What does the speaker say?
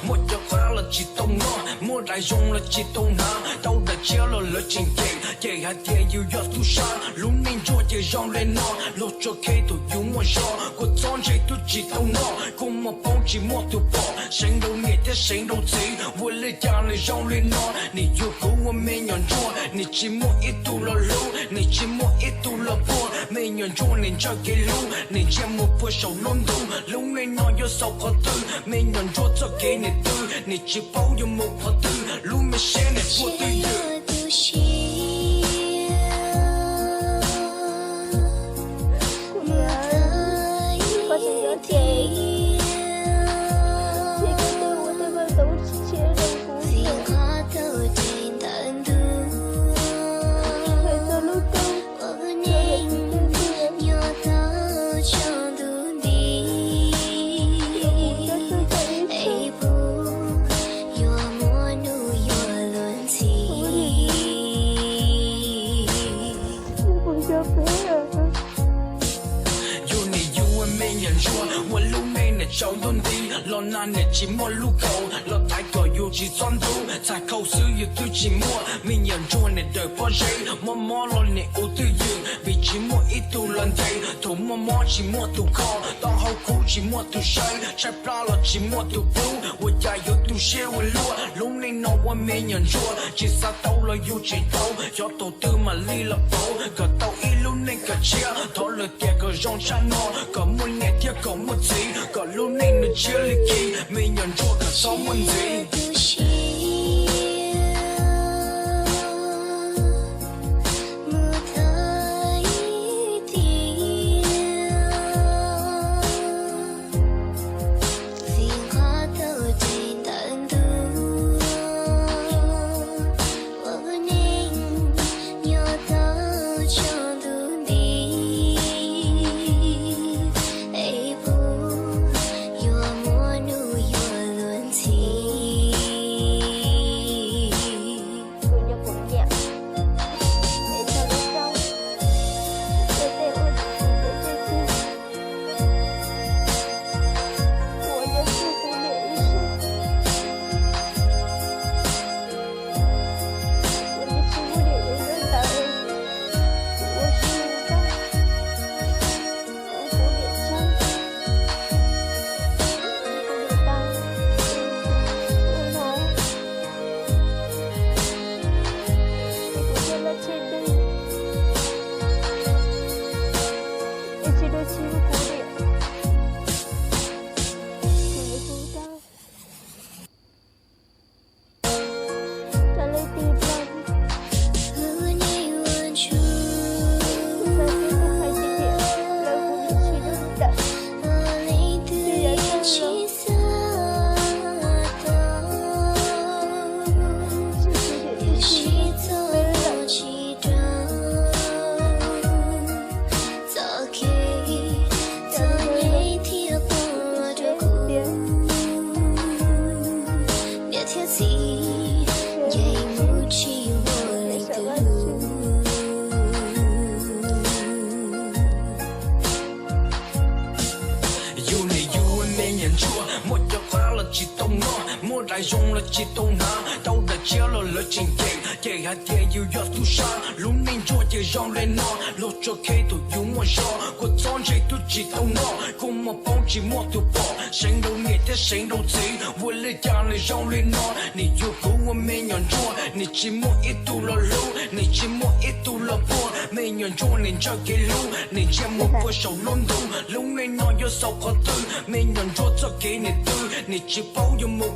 Muaj cov qab los tsis tau noj, muaj daim zoo los tsis tau hnav, tau daim tshiab los lawv tseem cem, cem hais tias yus yog tub sab. Lub neej ntsuag ces zoo li no, luag tso khej thaum yus muaj zog, kua txob ntse twb tsis tau noj, kua muag poob tsis muaj tus pom, seev rau niam thiab seev rau txiv, ua li cas nws zoo li no, nim yuav kuv ua me nyuam ntsuag, nim tsis muaj ib tug los hlub, nim tsis muaj ib tug los puag, me nyuam ntsuag nim ntshaw kev hlub, nim ntsia mus puag saum lub ntuj, lub neej no yuav xaus qhov twg, me nyuam ntsuag txoj kev nim twg, nim tsis paub yuav mus qhov twg, lub me siab nim puag twj ywm. Yus nim yug ua me nyuam ntsuag, ua lub neej nim tsaus ntuj nti, los nag nim tsis muaj lub kaus, los thaiv kom yus tsis txhob ntub, txhais khau xwb yus twb tsis muaj, me nyuam ntsuag nim dawm pob zeb, mob mob los nim ua twj ywm, vim tsis muaj ib tug los ntes, thaum muaj mob tsis muaj tus kho, taub hau kub tsis muaj tus saib, tshaib plab los tsis muaj tus pub, ua cas yuav tu siab ua luaj, lub neej no ua me nyuam ntsuag, tsis xav tau los yus tseem tau, xyov thaum twg mam li los pauv, kom tau ib lub neej kav tshiab, thov lawm tias kom zoo tshaj no, kom muaj niam thiab kom muaj txiv, kom lub neej nws tshiab li khi, me nyuam ntsuag kom txhob muaj ntxiv. Yus nim yug ua me nyuam ntsuag, muaj cov qab los tsis tau noj, muaj daim zoo los tsis tau hnav, tau daim tshiab los lawv tseem cem, cem hais tias yus yog tub sab. Lub neej ntsuag ces zoo li no, luag tso khej thaum yus muaj zog, kua txob ntse twb tsis tau noj, kua muag poob tsis muaj tus pom, seev rau niam thiab seev rau txiv, ua li cas nws zoo li no, nim yuav kuv ua me nyuam ntsuag, nim tsis muaj ib tug los hlub, nim tsis muaj ib tug los puag, me nyuam ntsuag nim ntshaw kev hlub, nim ntsia mus puag saum lub ntuj, lub neej no yuav xaus qhov twg, me nyuam ntsuag txoj kev nim twg, nim tsis paub yuav mus